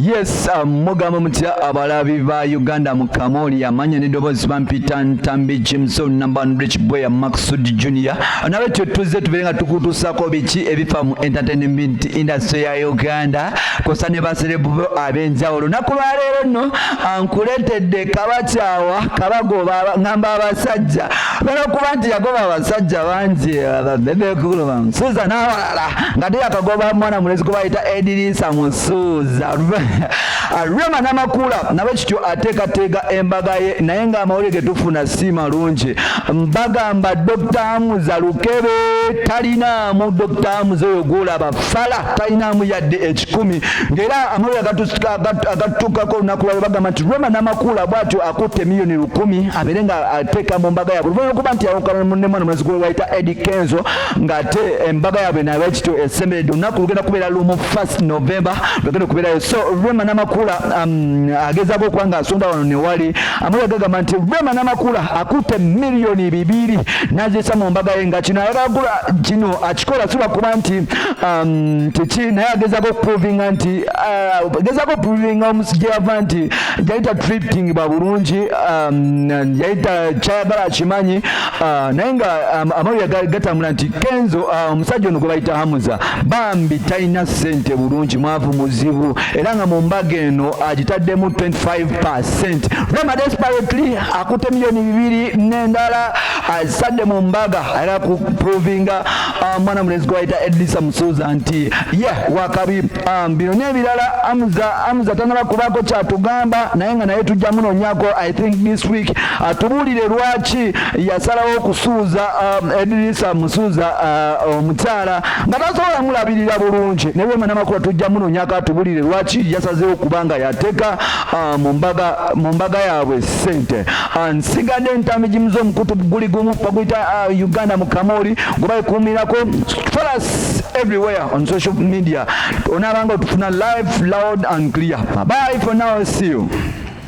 Yes, mugamba mutya abalabi ba Uganda mu Kamoli, amanya n'eddoboozi bampita Ntambi Jimson, number one rich boy Maxud Junior. Nawe tuzze tubeere nga tukutuusako biki ebifa mu entertainment industry ya Uganda kosa ne baserebu bo ab'enjawulo. Olunaku lwaleero nno nkuleetedde kabakyawa kabagoba, ngamba abasajja olwokuba nti yagoba abasajja bangi, babebekulu bamusuuza n'abalala, nga te yakagoba mwana mulezi gwe bayita Edirisa Musuuza. Rema Namakula nabwe kityo ateekateeka embaga ye, naye ng'amawulire ge tufuna si malungi. Bagamba Dr. Hamuza Lukebe talinaamu. Dr. Hamuza oyo gwolaba fala talinaamu yadde 100, ng'era amawulire agatutuukako olunaku lwalwo bagamba nti Rema Namakula bw'atyo akutte miliyoni 1,000 abeere nga ateeka mu mbaga yaabwe, oluvannyuma okuba nti yawukana ne mwana mulezi gwe bayita Eddie Kenzo, ng'ate embaga yaabwe naye kityo esemberedde. Olunaku lugenda kubeera lumu, 1 November lugenda okubeerayo. So Rema Namakula agezaako okuba nga asonda wano ne wali. Amawulire gagamba nti Rema Namakula akutte miliyoni 2 n'azisa mu mbaga ye, nga kino ayagala kino akikola si lwakuba nti tiki, naye agezaako okuprovinga nti agezaako okuprovinga gye yava nti yayita treating ba bulungi, yayita kyayagala akimanyi, naye nga amawulire gatambula nti Kenzo, omusajja ono gwe bayita Hamuza, bambi talina ssente bulungi, mwavu muzibu, era nga mu mbaga eno agitaddemu 25. Rema desperately akutte miliyoni 2 n'endala azisadde mu mbaga, era kuprovinga mwana mulenzi gwe bayita Edrisa Musuuza nti ye wakabi. Bino n'ebirala Hamuza tanaba kubaako kyatugamba, naye nga naye tujja munoonyako, I think this week, atubuulire lwaki yasalawo okusuuza Edirisa Musuuza, omukyala nga tasobola mulabirira bulungi. Ne Rema Namakula tujja munoonyako atubulire lwaki yasazeewo okuba nga yateeka mu mbaga yaabwe ssente. Nsigadde Ntambi Jimuza, omukutu guli gumu baguyita Uganda mu Kamoli gwe bayikuumirako. Follow us everywhere on social media, onaabanga otufuna live, loud and clear. Bye for now, see you.